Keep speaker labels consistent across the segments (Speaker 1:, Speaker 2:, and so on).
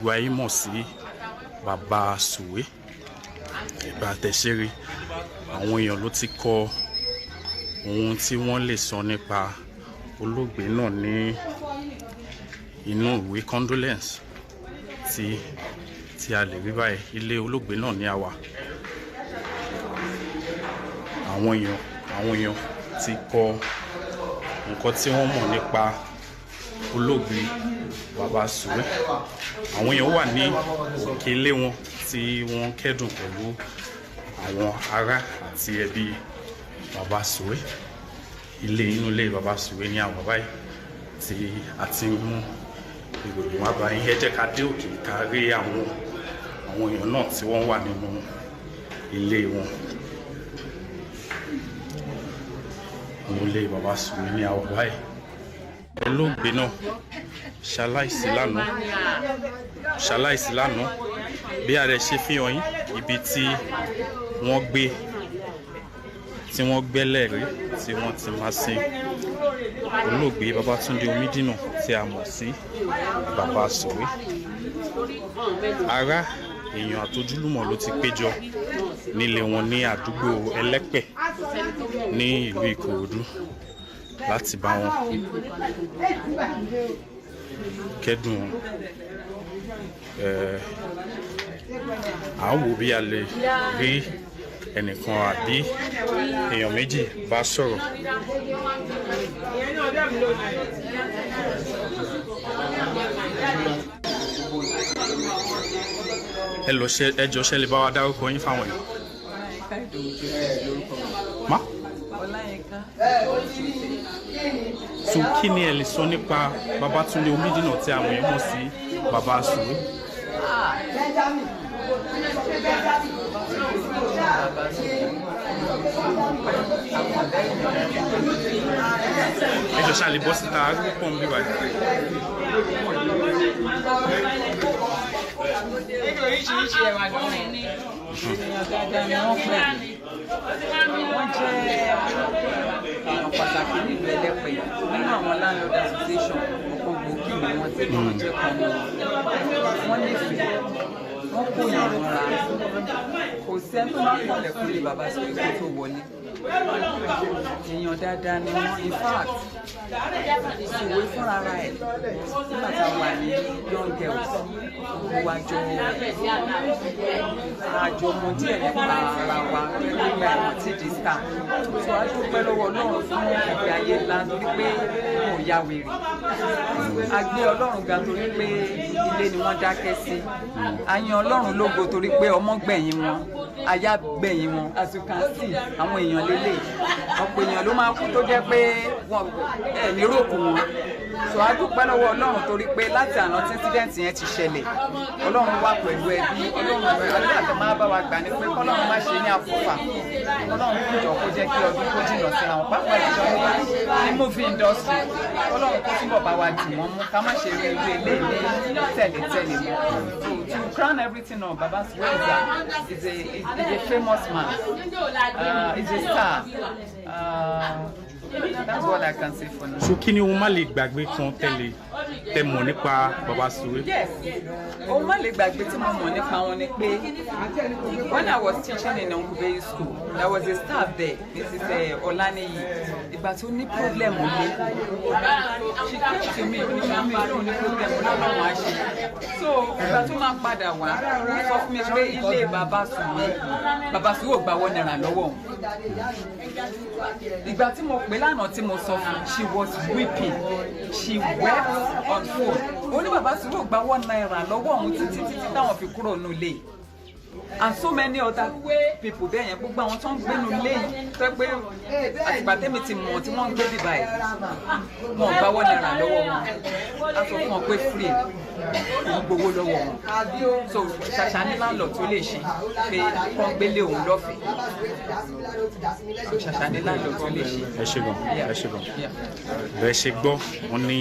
Speaker 1: Gbogbo ayé mọ̀ sí Bàbá Sùwé ìgbà tẹ̀sírí. Àwọn èèyàn ló ti kọ ohun tí wọ́n lè sọ nípa olóògbé náà ní inú ìwé condolence tí a lè rí báyìí. Ilé olóògbé náà ní àwà àwọn èèyàn ti kọ nǹkan tí wọ́n mọ̀ nípa olóògbé Bàbá Sùwé. Àwọn èèyàn wà ní òkè ilé wọn tí wọ́n kẹ́dùn pẹ̀lú àwọn ará àti ẹbí Bàbá Sùwé. Ilé, inú ilé Bàbá Sùwé ní àwọn báyìí tí a ti ń mú ìròyìn wá báyìí. Ẹ jẹ́ ká dé òkè, ká rí àwọn èèyàn náà tí wọ́n wà nínú ilé wọn. Inú ilé Bàbá Sùwé ní àwọn báyìí. Olóògbé náà ṣaláìsí lánàá. Bí a rẹ̀ ṣe fi hàn yín, ibi tí wọ́n gbé, tí wọ́n gbẹ́lẹ̀ rí, tí wọ́n ti máa sin olóògbé Babátúndé Omídínà tí a mọ̀ sí Bàbá Sùwé. Ará, èèyàn àtojúlùmọ̀ ló ti péjọ nílé wọn ní àdúgbò Ẹlẹ́pẹ̀ ní ìlú Ìkòròdú láti bá wọn kẹ́dùn. À ń wò bí a lè rí ẹnìkan àbí èèyàn méjì bá sọ̀rọ̀. Ẹ lọ ṣe, ẹ jọ, ṣe lè bá wa dárúkọ yín fáwọn èèyàn? Má so, kí ni ẹ lè sọ nípa Babátúndé Omídínà tí àwọn èèyàn mọ̀ sí Bàbá Sùwé? Ẹ jọ, ṣáà lè bọ́ síta? Arúgbó pọ̀ ń bí wáyé.
Speaker 2: Oríṣiríṣi ẹwà ló ní. Èèyàn dáadáa ni wọ́n pè. Wọ́n jẹ́ èèyàn pàtàkì nílùú Ẹlẹ́pẹ̀. Nínú àwọn landlord association, ọ̀kan gbòógì ni wọ́n ti wọ́n jẹ́ kan ní wọn. Wọ́n nífẹ̀ẹ́, wọ́n kó yàn mọ́ra. Kò sẹ́ni tó máa kọlẹ̀kùn lé Bàbá Sùwé kó tó wọlé. Èèyàn dáadáa ni wọ́n. In fact, Sùwé fúnra ẹ̀, nígbà tá a wà ní young girls, gbogbo wa jọ àjọ mọ díẹ̀ nípa ara wa nígbà ẹ̀wọ̀n tí di star. So a dúpẹ́ lọ́wọ́ Ọlọ́run fún ìgbé ayé ńlá, torí pé wọn ò ya wèrè. A gbé Ọlọ́run ga torí pé ilé ni wọ́n dákẹ́ sí. A yan Ọlọ́run lógo torí pé ọmọ gbẹ̀yìn wọn, aya gbẹ̀yìn wọn. As you can see, àwọn èèyàn lélẹ̀, ọ̀pọ̀ èèyàn ló máa kú tó jẹ́ pé wọn ẹ̀ ní ròkù wọn. So a dúpẹ́ lọ́wọ́ Ọlọ́run torí pé láti àná tí incident yẹn ti ṣẹlẹ̀, Ọlọ́run wà pẹ̀lú ẹbí. Ọlọ́run, àdúrà tó máa bá wa gbà ní pé kọ́lọ́run má ṣe ní àkófà. Ọlọ́run kò jọ kó jẹ́ kí ọdún kó jìnnà síra wọn, pápá ìjọ ní movie industry. Ọlọ́run kó túbọ̀ bá wa dì wọ́n mú, ká má ṣe rí irú eléyìí ní tẹ̀lé-tẹ̀lé mọ́. So to crown everything up, Baba Suwe is a famous man, is a star. That's what I can say for now.
Speaker 1: So kí ni o má lè gbàgbé kan tẹ́lẹ̀ tẹ́ mọ̀ nípa Bàbá Sùwé?
Speaker 2: Yes, ohun má lè gbàgbé tí mo mọ̀ nípa wọn ni pé when I was teaching in Uncle school, there was a staff there, Mrs. Olaniyi. Ìgbà tó ní problem ilé, she came to me, ó ní, "Mummy, lóun ní problem." Ọlọ́run á ṣe. So ìgbà tó máa padà wá, ó sọ fún mi pé ilé Bàbá Sùwé, Bàbá Sùwé ò gba ₦1 lọ́wọ́ òun. Ìgbà tí mo pè lánàá tí mo sọ fún, she was weeping, she wept on phone. Ó ní Bàbá Sùwé ò gba ₦1 lọ́wọ́ òun títí títí táwọn fi kúrò nílé, and so many other people bẹ́ẹ̀ yẹn. Gbogbo àwọn tó ń gbénu ilé yìí tó pé àtìgbà tẹ́mi ti mọ̀ tí wọ́n ń gbé bíbá ẹ̀, wọn ò gba ₦1 lọ́wọ́ wọn. A sọ fún wọn pé free, òun gbowó lọ́wọ́ wọn. So ṣàṣà ní landlord tó lè ṣe pé kán gbélé òun lọ́fẹ̀ẹ́. So ṣàṣà ní landlord tó lè ṣe.
Speaker 1: Ẹ ṣe gan, ẹ ṣe gan. Bẹ́ẹ̀ ṣe gbọ́, wọ́n ní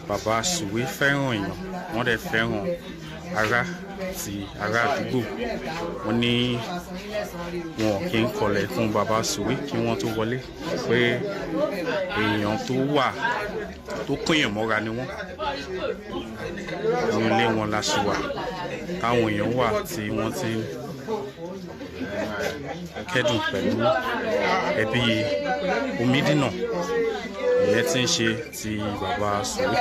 Speaker 1: Bàbá Sùwé fẹ́ràn èèyàn, wọ́n dẹ̀ fẹ́ràn Ará àti ará àdúgbò, wọ́n ní wọn kì í kọlẹ̀ fún Bàbá Sùwé kí wọ́n tó wọlé, pé èèyàn tó wà tó kóyàn mọ́ra ni wọ́n. Inú ilé wọn la ṣì wà, táwọn èèyàn wà tí wọ́n ti ń kẹ́dùn pẹ̀lú ẹbí Omídínà, ìyẹn tí ń ṣe ti Bàbá Sùwé.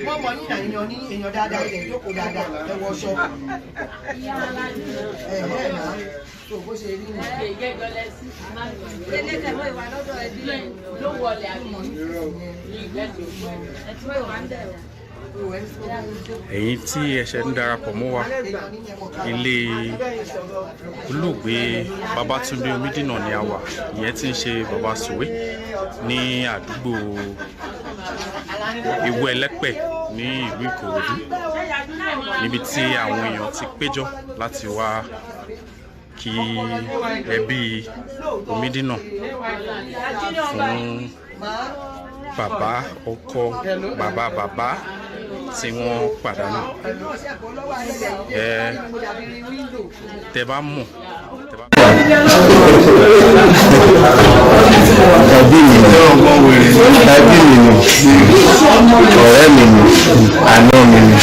Speaker 3: Wọ́n mọ̀ ní èèyàn ní èèyàn dáadáa, ilẹ̀ ìjókòó dáadáa, ẹ wọṣọ ẹ ẹ náà tó bó ṣe rí nìyẹn.
Speaker 1: Ẹ̀yin tí ẹ ṣe ń darapọ̀ mọ́ wa, ilé olóògbé Babátúndé Omídínà ni a wà, ìyẹn tí ń ṣe Bàbá Sùwé, ní àdúgbò Ìwó Ẹlẹ́pẹ̀ ní ìlú Ìkòròdú, níbi tí àwọn èèyàn ti péjọ láti wá kí ẹbí Omídínà fún bàbá ọkọ bàbá bàbá tí wọ́n pàdánù. Ẹ tẹ́ bá mọ̀, tẹ́ bá.
Speaker 4: Ẹbí mi ni, ẹbí mi ni, ọ̀rẹ́ mi ni, àná mi ni,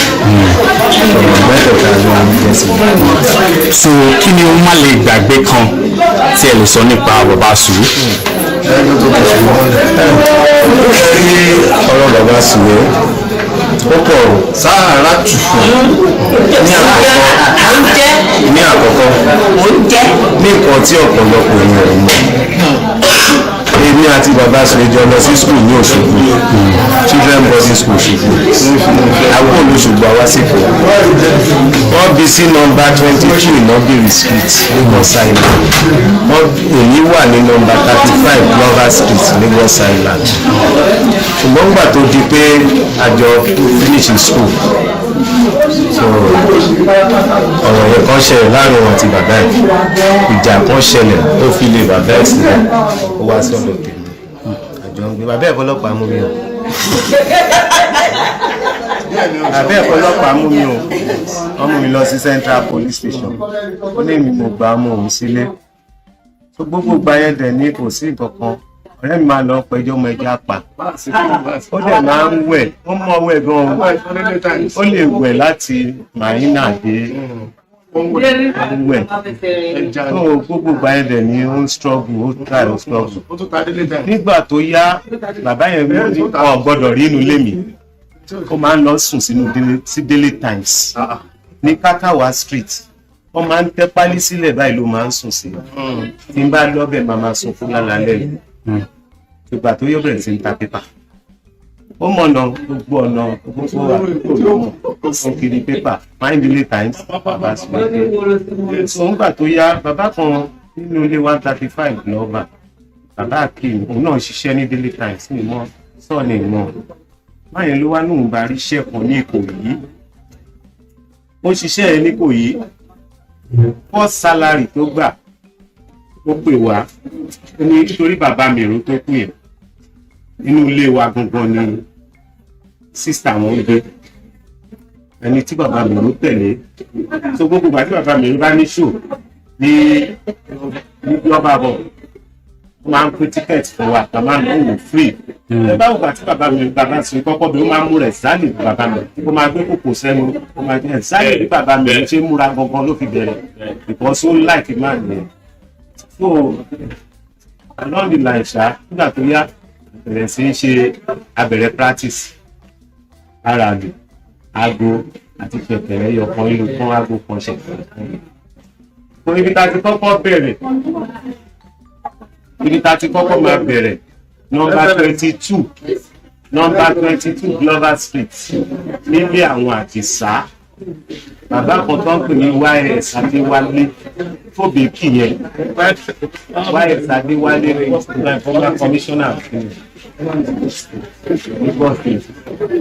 Speaker 4: ọ̀rọ̀ mẹ́tẹ̀ẹ̀ta ló ń jẹ́ sí mi.
Speaker 1: So kí ni o má lè gbàgbé kan tí ẹ lè sọ nípa Bàbá Sùwé?
Speaker 4: Ẹni tó kọ̀ fún wọn rí ọ̀rọ̀ Bàbá Sùwé ó pọ̀ sáárà tù ní àkọ́kọ́, ní àkọ́kọ́, ní nǹkan tí ọ̀pọ̀lọpọ̀ èèyàn ò mọ̀, èmi àti Bàbá Sùwé jọ lọ sí school ní Òṣogbo, Children Boarding School Òṣogbo. Àwọn olùṣogbo àwa sì fò wọ́n bí sí nọ́mbà 22 Ìnàbìrì Street, Lagos Island. Wọ́n èyí wà ní nọ́mbà 35 Glover Street, Lagos Island. Ṣùgbọ́n nígbà tó di pé àjọ finish school, so ọ̀rọ̀ yẹn kan ṣẹlẹ̀ láàrin wọn àti bàbá ẹ̀, ìjà kan ṣẹlẹ̀, ó fi lé bàbá ẹ̀ sílẹ̀, ó wá sọ́dọ̀ tèmi, àjọ ń gbé. Bàbá ẹ̀ fọlọ́pàá mú mi o, bàbá ẹ̀ fọlọ́pàá mú mi o. Wọ́n mú mi lọ sí Central Police Station. Ó ní èmi mo gbà á mú òun sílé tó gbogbo gba yẹn dẹ̀ ní kò sí nǹkan kan. Ọ̀rẹ́ mi máa lọ pẹjọ́ ọmọ ẹja pa, ó dẹ̀ máa ń wẹ̀, ó mọ̀ wẹ̀ gan-an, ó lè wẹ̀ láti Marina dé, ó ń wẹ̀ tó gbogbo gba yẹn dẹ̀ ní ó ń struggle, ó try, ó struggle. Nígbà tó yá, bàbá yẹn ní ọ̀ gbọ́dọ̀ rí inú ilé mi, ó máa ń lọ sùn sínú sí Daily Times ní Kakawa Street. Wọ́n máa ń tẹ́ pálí sílẹ̀ báyìí ló máa ń sùn sí. Tí n bá lọ́bẹ̀, máa máa sùn fún lálálẹ́ yìí. Ìgbà tó yóò bẹ̀rẹ̀ sí ń ta pépà, ó mọ̀nà gbogbo ọ̀nà gbogbo àdúgbò ló mọ̀, ó kiri pépà máa ń Daily Times. Bàbá Sùwé so ńgbà tó yá, bàbá kan nínú ilé 135 lọ́ba, bàbá Akeem, òun náà ṣiṣẹ́ ní Daily Times ní mọ́ sọ́ọ̀nì mọ́ báyẹn ló wá lóun bá ríṣẹ́ kan ní Ìkòyí. Ó ṣiṣẹ́ ẹ ní Ìkòyí. First salary tó gbà, ó pè wá, ó ní nítorí bàbá mi èrò tó kù yẹn, inú ilé wa gangan ni sister wọn ń gbé, ẹni tí bàbá mi ló tẹ̀lé. So gbogbo ìgbà tí bàbá mi bá ní show ní global ball, ó máa ń pín ticket fún wa, bàbá mi ò wò free. Ẹ bá wùgbà tí bàbá mi, bàbá sì kọ́kọ́ bí ó máa ń múra ẹ̀sálì, bàbá mi ó máa gbé kòkò sẹ́nu, ó máa jẹ́ ẹ̀sálì bí bàbá mi ṣe ń múra gangan ló fi bẹ̀rẹ̀, because ó like man yẹn. So along the line ṣá, nígbà tó yá, bẹ̀rẹ̀ sí í ṣe abẹ̀rẹ̀ practice ara lù aago àti ṣẹ̀kẹ̀rẹ̀ yọkan ìlú kan, aago kan, ṣẹ̀kẹ̀rẹ̀ kan. So ibi tá a ti kọ́kọ́ bẹ̀rẹ̀, ibi tá a ti kọ́kọ́ máa bẹ̀rẹ̀, nọ́mbà 22, nọ́mbà 22 Glover Street, nílé àwọn Àdìsá, bàbá kan tó ń pè ní Ys Adéwálé fòbèkì yẹn, Ys Adéwálé, former commissioner Lagos State.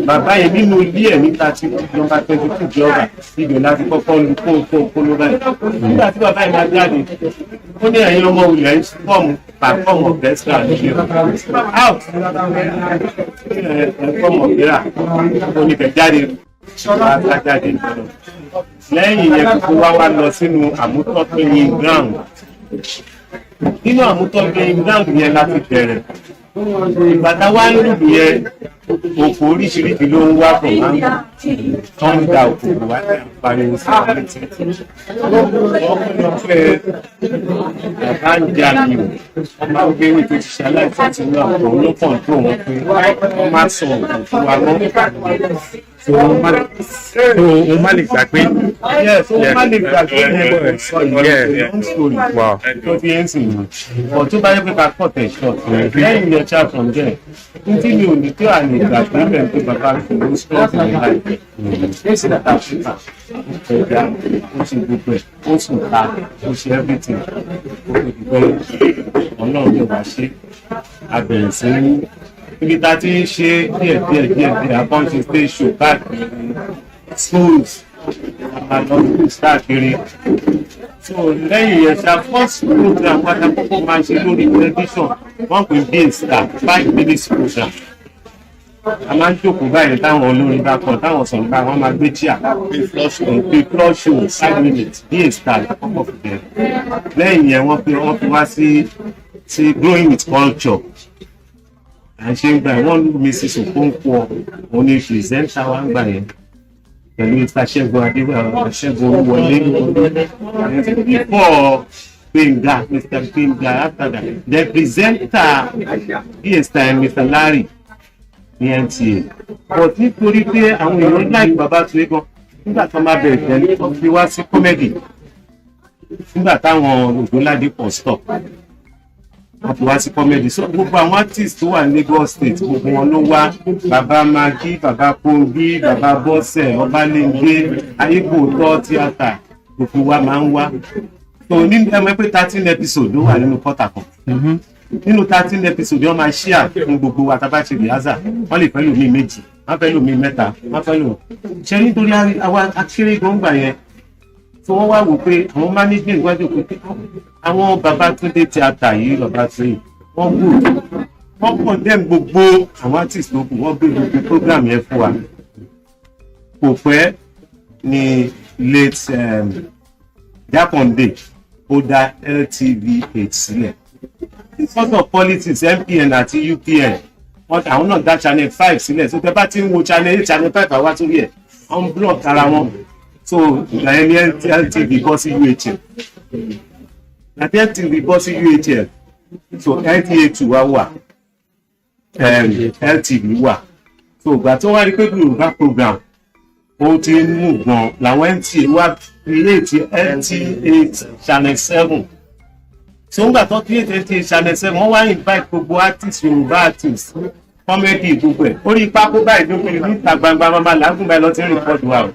Speaker 4: Bàbá yẹn nínú ilé ẹ̀ ní thirty nọ́mbà 22 Glover, ibẹ̀ láti kọ́kọ́ lu kóńkó kóló báyìí. Nígbà tí bàbá yẹn máa jáde Ó ní, "Ẹ̀yin ọmọ ilẹ̀ ń form perform orchestra nílé o, out ẹ̀ form orchestra." Ó ní kẹ̀ jáde wá jáde lọ. Lẹ́yìn yẹn, gbogbo wa wá lọ sínú Àmútọ́ playing ground. Nínú Àmútọ́ playing ground yẹn láti bẹ̀rẹ̀. Ìgbà tá a wá lùlù yẹn, òkò oríṣiríṣi ló ń wá from hang tó ń da òkò wá ní pariwo sí wa létí. Ọpẹ́lọpẹ́ bàbá ń jà mí o, ọba gbéwì tó ti ṣe aláìsàn tí náà, òun ló kàn tó wọn pé wọ́n má sọ òkò fún wa mọ́.
Speaker 1: So o má lè gbàgbé.
Speaker 4: Yes, o má lè gbàgbé yẹn sọ ìyẹn, long story. Tó ti ń sìn, but tó bá yẹ pé ká cut ẹ̀ short, lẹ́yìn yẹn ṣá, from there, n tí mi ò ní tó àlè gbàgbé bẹ́ẹ̀ pé bàbá mi ló strong ní láìpẹ́ ní South Africa. Ó kọjá, ó ṣe gbogbo ẹ̀, ó sùn ta, ó ṣe everything. Ó fi di pé Ọlọ́run lè wá ṣe a bẹ̀rẹ̀ sí ní ibi tá a ti ń ṣe díẹ̀ díẹ̀ díẹ̀ díẹ̀. A kàn ṣe stage show káàkiri schools, a máa lọ schools káàkiri. So lẹ́yìn yẹn ṣá, first program pátákókó máa ń ṣe lórí tẹlifíṣàn, wọ́n pè bí star 5 minutes program. A máa ń jókòó báyìí, táwọn olórin bá kọ, táwọn sọ̀rọ̀ bá wọn máa gbé chair pé floor show 5 minutes, bí star kọ́kọ́ fi bẹ̀rẹ̀. Lẹ́yìn yẹn, wọ́n fi wá sí Growing with Culture. À ń ṣe ń gbà yẹn, wọ́n lù Mrs Okonkwo, òun ni presenter wa ń gbà yẹn pẹ̀lú Mr Ṣẹ́gun Adébáyọ̀, Ṣẹ́gun Olúwọlé, before Gbẹ̀ngà, Mr Gbẹ̀ngà. After that, the presenter bs time, Mr Larry ní NTA. But nítorí pé àwọn èèyàn like Bàbá Suwe gan, nígbà tó máa bẹ̀rẹ̀ pẹ̀lú tó fi wá sí comedy, nígbà táwọn Ògúnládé pọ̀ stop, wọ́n fi wá sí comedy. So gbogbo àwọn artist tó wà ní Lagos State, gbogbo wọn ló wá: Bàbá Magi, Bàbá Kongi, Bàbá Bọ́sẹ̀, Ọbalẹ́ndé, Ayégbòótọ́ tíátà, gbogbo wa máa ń wá. So ní ẹ mọ̀ pé 13 episode ló wà nínú quarter kan. Nínú 13 episode, wọ́n máa share fún gbogbo wa. Tá a bá ṣe rehearsal, wọ́n lè fẹ́ lòmíì méjì, wọ́n fẹ́ lòmíì mẹ́ta, wọ́n fẹ́ lò ṣe nítorí àwa akéré gbọ̀ngbà yẹn tí wọ́n wá wò pé àwọn management wájú pé àwọn Babátúndé tíátà yìí, Bàbá Túndé, wọ́n good. Wọ́n condemn gbogbo àwọn artist ló kù, wọ́n gbé gbogbo program yẹn fún wa. Kò pẹ́ ni late Jákàndé ó dá LTV 8 sílẹ̀ because of politics. MPN àti UPN, wọ́n àwọn náà dá Channel 5 sílẹ̀. So tẹ bá ti ń wo Channel 8, Channel 5 àwa sórí ẹ̀, wọ́n block ara wọn. So ìgbà yẹn ní LTV bọ́ sí UHF àti LTV bọ́ sí UHF. So NTA 2 wá wà, LTV wà. So ìgbà tó wá rí pé Yorùbá program ó ti ń mú gan, làwọn NTA wá create NTA Channel 7. So ńgbà tó create NTA Channel 7, wọ́n wá invite gbogbo artist, Yorùbá artist, comedy, gbogbo ẹ̀. Orí pákó báyìí ló fi níta gbangba máa làágùn báyìí lọ ti ń record wa o.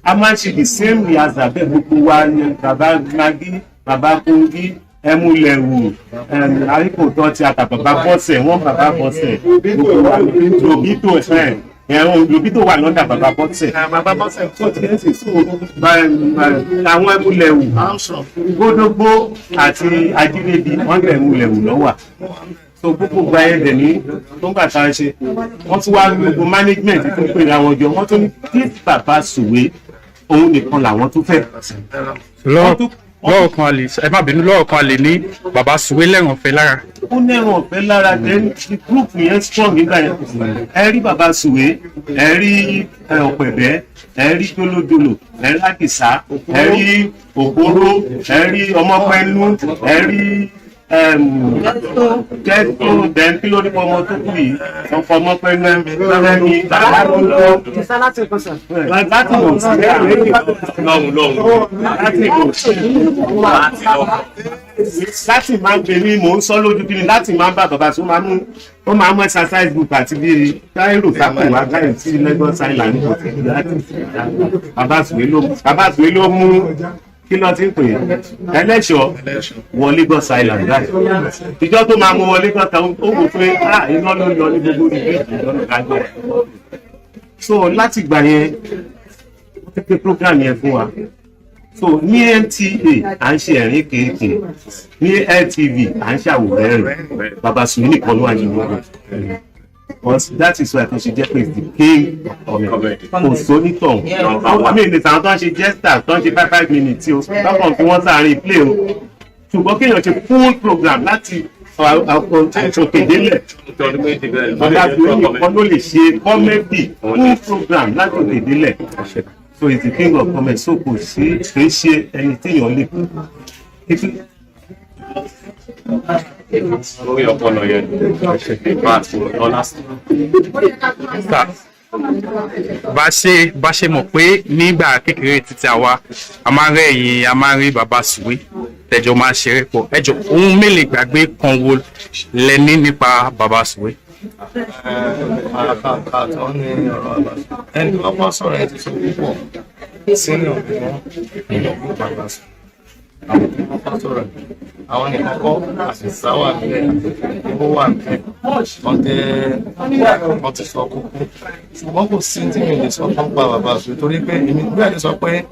Speaker 4: A máa ń ṣe the same rehearsal bẹ́ẹ̀, gbogbo wa ni Bàbá Magi, Bàbá Kongi, Ẹmúlẹ̀wù, Àríkòtọ́ ti àtà, Bàbá Bọ́sẹ̀, wọ́n Bàbá Bọ́sẹ̀, gbogbo wa, Lòbítò ẹ̀ ẹ̀hún, Lòbítò wà lọ́dà Bàbá Bọ́sẹ̀.
Speaker 5: Bàbá Bọ́sẹ̀.
Speaker 4: Tó ti ẹ̀ sì so àwọn Ẹmúlẹ̀wù, Gbódógbó àti Ajírébi, wọ́n gbẹ̀ Ẹmúlẹ̀wù lọ́wà. So gbogbo gba ẹ̀ dẹ̀ ní tó ń gbà tá a ṣe, wọ́n tún wá gbogbo management tó ń pè ra wọn jọ, wọ́n tún ní kí Bàbá Sùwé òun nìkan làwọn tún fẹ́.
Speaker 1: Lọ́wọ́ kan a lè, ẹ má bínú, lọ́wọ́ kan a lè ní Bàbá Sùwé lẹ́ràn ọ̀fẹ́ lára.
Speaker 4: Ó nẹ́rùn ọ̀fẹ́ lára. Then the group yẹn strong nígbà yẹn. Ẹ rí Bàbá Sùwé, ẹ rí Ọ̀pẹ̀bẹ́, ẹ rí Jólójólò, ẹ rí Àdìsá, ẹ rí Òkóró, ẹ rí Ọmọpẹ́nú, ẹ rí Kẹ́tó. Then kí ló ní ọmọ tó kù yìí, ọkọ̀ Ọmọpẹ́nú ẹ̀mí láti mọ̀ sí
Speaker 5: Lọ́hùn lọ́hùn.
Speaker 4: Láti mọ̀ sí láti máa ń gbé ní mò ń sọ lójú kí ni láti máa ń bá bàbá tó máa mú, ó máa mú exercise book àti bíi káírò sápò wá káyọ̀ sí Lagos Island. Kò sí láti Bàbá Sùwé ló mú kí ló ti ń pè é, Ẹlẹ́ṣọ̀ wọ Lagos Island báyìí. Ìjọ tó máa mú wọ Lagos Island, ó wò pé ah, iná ló ń lọ ní gbogbo ìlú ìjọba ìdájọ́. So láti gbà yẹn, wọ́n ti pé program yẹn fún wa. So ní NTA à ń ṣe ẹ̀rín kéèké, ní LTV à ń ṣàwòrán ẹ̀rìn, Bàbá Sùwé nìkan ló wà ní gbogbo. But that is why tó ṣe jẹ́ pé it's the king of comedy. Kò sónítọ̀hún àwọn míì ní tàwọn tó ń ṣe jester, tó ń ṣe 5 5 minutes o, lọ́kàn fi wọ́n sáàrin play o, ṣùgbọ́n kéèyàn ṣe full program láti òkè délẹ̀, Bàbá Sùwé nìkan ló lè ṣe comedy full program láti òkè délẹ̀. So it's the king of comedy. So kò sí, kì í ṣe ẹni téèyàn lè
Speaker 5: Lórí ọpọlọ yẹn, in fact, honestly.
Speaker 1: Sir, bá ṣe mọ̀ pé nígbà kékeré títí àwa, a máa ń rẹ́yìn, a máa ń rí Bàbá Sùwé tẹjọ máa ń ṣeré pọ̀. Ẹ jọ̀ọ́, ohun mélòó gbàgbé kan wo lẹ ní nípa Bàbá Sùwé?
Speaker 6: Àkàkà tó ní ọ̀rọ̀ àbàṣọ ẹni tó kọ́kọ́ sọ̀rọ̀ ẹ ti sọ púpọ̀ senior ni wọ́n nínú group àbàṣọ. Àwọn tó kọ́kọ́ sọ̀rọ̀, àwọn ní kọ́kọ́ àṣìṣà wà nílẹ̀, owó wà nílẹ̀, wọ́n tẹ́ wọ́n ti sọ kókó, ṣùgbọ́n kò sí tí mi lè sọ fún pa Bàbá Sùwé, torí pé èmi bí àti sọ pé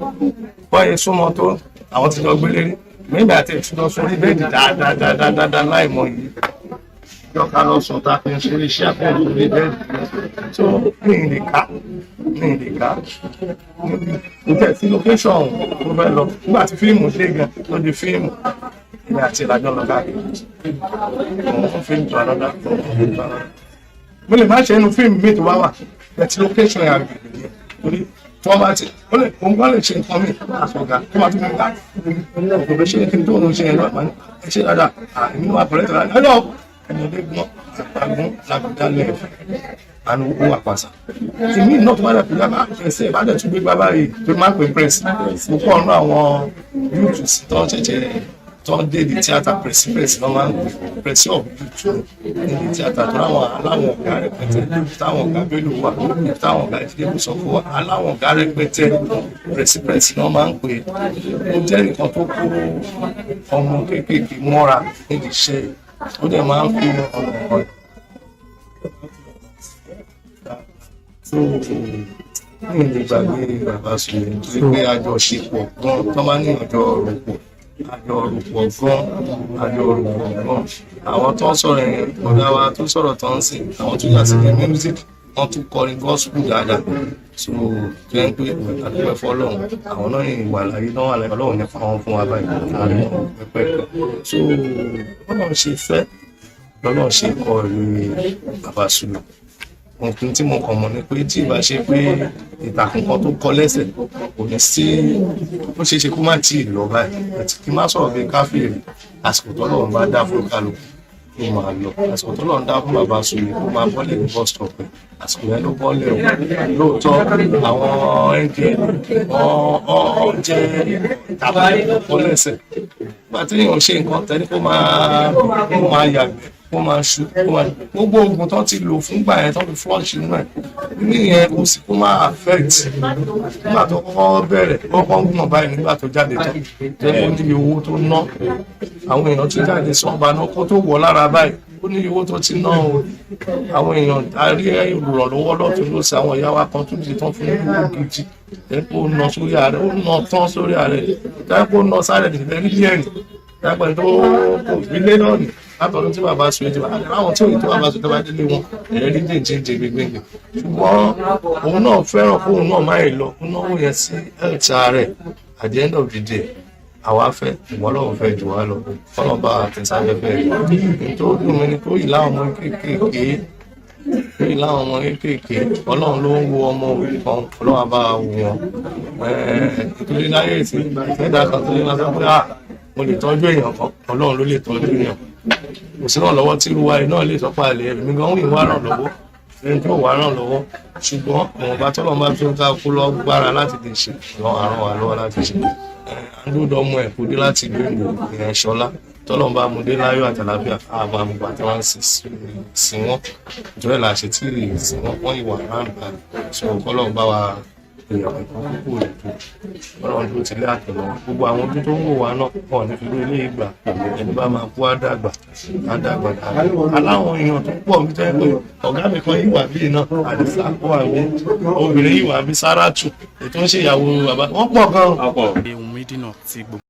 Speaker 6: wọ́n yẹ súnmọ́ tó àwọn ti lọ gbélé rí nígbà tí ìtúná sórí bẹ́ẹ̀dì dáadáa láì mọ yìí yọká lọ sùn tá a fi ń sórí iṣẹ́ àpò lórí bẹ́ẹ̀dì tó ní ìlè ká ní ìlè ká nígbà tí location tó fẹ́ lọ, nígbà tí fíìmù dé gan ló di fíìmù, èmi àti ìlàjọ lọ káàkiri fún fíìmù tó another, fún fíìmù tó another. Mo lè má ṣe inú fíìmù mi tó wá wà bẹ́ẹ̀ tí location yẹn àgbègbè yẹn, torí tí wọ́n bá ti ó lè òun kàn lè ṣe nǹkan mi àsọ̀gà tó máa tún fi gbà kò lè ṣe kí n tó òun ṣe yẹn lọ́wọ́. Ẹ ṣe dáadáa, èmi wà pẹ̀lú ìtàn ẹ lọ́wọ́ ẹni ọdẹ gbọ́n àgbọn làbídálẹ̀ àánú ó wà pàṣà èmi náà tó bá dẹ̀ pẹ̀lú àbá ẹsẹ̀ bá dẹ̀ tún gbé gbá báyìí tó máa ń pè press. Mo kọ́ ọ̀nà àwọn youth tó ń ṣẹ̀ṣẹ̀ tó ń dé di theatre, press press ló máa ń pè press of youth ní di theatre, tó láwọn aláwọn ọ̀gá rẹpẹtẹ, táwọn ọ̀gá Bello wà, táwọn ọ̀gá Jídé Kòsọ́kó wà, aláwọn ọ̀gá rẹpẹtẹ, press press ló máa ń pè. Ó jẹ́ nǹkan tó kó ọmọ kéékèèké mọ́ra nídìí iṣẹ́ yìí, ó dẹ̀ máa ń fi ọ̀nà so ní ilé gbàgbé Bàbá Sùwé, nítorí pé àjọṣepọ̀ gan tó máa ní àjọ ròpọ̀, àjọ ròpọ̀ gan, àjọ ròpọ̀ gan. Àwọn tó ń sọ̀rọ̀ yẹn, ọ̀gá wa tó sọ̀rọ̀ tó ń sìn, àwọn tó yà sí ní music, wọ́n tún kọrin gospel dáadáa. So tó yẹn pé àdúpẹ́ fọlọ́run, àwọn náà yìí wà láyé náà, wà láyé, Ọlọ́run nípa wọn fún wa báyìí, àárín wọn pẹ́pẹ́pẹ́. So bọ́lọ́run ṣe fẹ́ lọ́lọ́run ṣe kọ ìwé Bàbá Sùwé. Nǹkan tí mo kàn mọ̀ ni pé tí ìbá ṣe pé ìtàkùn kan tó kọ lẹ́sẹ̀ kò ní sí, ó ṣeé ṣe kó má tí ì lọ báyìí. Àti kí n má sọ̀rọ̀ bíi káfíìrì, àsìkò tọ́lọ́run bá dá fún kálukú ló máa lọ. Àsìkò tọ́lọ́run dá fún Bàbá Sùwé kó máa bọ́lẹ̀ ní bus stop ẹ̀, àsìkò yẹn ló bọ́lẹ̀ o. Lóòótọ́ àwọn ndl wọ́n jẹ́ ìtàkùn tó kọ lẹ́sẹ̀. Nígbà tí èèyàn ṣe nǹkan tẹ́lẹ̀, kó máa yàgbẹ́, kó máa ṣu, kó máa gbogbo oògùn tó ti lò fúngbà yẹn tó fi flush inú ẹ̀ níyẹn, kò sí kó máa affect. Nígbà tó kọ́kọ́ bẹ̀rẹ̀, ó kọ́kọ́ ń gbọ̀n báyìí. Nígbà tó jáde tán, jẹ́ kó ní owó tó ná, àwọn èèyàn tún jáde sọ́ọ̀bà náà kó tó wọ̀ lára báyìí, ó ní owó tó ti ná o. Àwọn èèyàn a rí olùrànlọ́wọ́ lọ́tún lọ́sẹ̀, àwọn ìyá wa kan tún ti tán fún owó gidi, jẹ́ kó ná sórí ààrẹ, ó ná tán sórí ààrẹ, jẹ́ kó ná sáré nìfẹ́ rí díẹ̀ nì lápẹ̀ tó kò gbélé náà nì látọ̀dún tí Bàbá Sùwé ti wà láwọn tí òye tó Bàbá Sùwé tó bá délé wọn ẹ̀rí jìnjìn gbẹgbẹgbẹ. Ṣùgbọ́n òun náà fẹ́ràn kóun náà má lọ kó náwó yẹn sí health rẹ̀. At the end of the day, àwa fẹ́ ìwọ́n lọ́wọ́ fẹ́ jù wá lọ, kọ́nà bá àtẹ̀sáfẹ́fẹ́ rẹ̀. Tó dùn mí ni tó yìí láwọn ọmọ kéékèèké, tó yìí láwọn ọmọ kéékèèké, Ọlọ́run ló ń wo ọmọ òrukàn, Ọlọ́run á bá wò wọ́n, nítorí láyé ìsìn ẹ̀dá kan tó ní máa sọ pé ah, mo lè tọ́jú èèyàn kan, Ọlọ́run ló lè tọ́jú èèyàn. Kò sí ràn lọ́wọ́ tí irú wa yìí náà lè sọ pé àlè ẹ̀mí gan wí wá ràn lọ́wọ́ ẹni tó wà ràn lọ́wọ́, ṣùgbọ́n ìwọ̀nba tọ́lọ́ bá fi ń ká kó lọ gbára láti lè ṣe lọ àrùn wa lọ́wọ́ láti ṣe. Àndúdọ̀ ọmọ ẹ̀ kò dé láti ìlú Èkó, ìyẹn Ṣọlá, tọ́lọ́ bá mu dé láyọ̀ àtàlàfíà, àmọ́ àmùgbà tí wọ́n ń sin wọ́n, ìjọba là ṣe tí ì sin wọ́n, wọ́n ìwà ráńgbà sọ kọ́lọ́ bá wa èèyàn ẹ̀kọ́ púpọ̀ ètò Ọlọ́run tó ti lé àtọ̀nà gbogbo àwọn ojú tó ń wò wá náà wọn ò ní fi lórí ilé ìgbà. Ẹni bá máa kú á dàgbà, á dàgbà dáadáa. Aláwọn èèyàn tó pọ̀ mi tẹ́ pé ọ̀gá mi kan yìí wà bíi náà, Àdìsá wà bí, obìnrin yìí wà bí, Sáràtù ètò ń ṣèyàwó bàbá, wọ́n pọ̀ gan-an.
Speaker 1: Ohun Maidina tí gbogbo.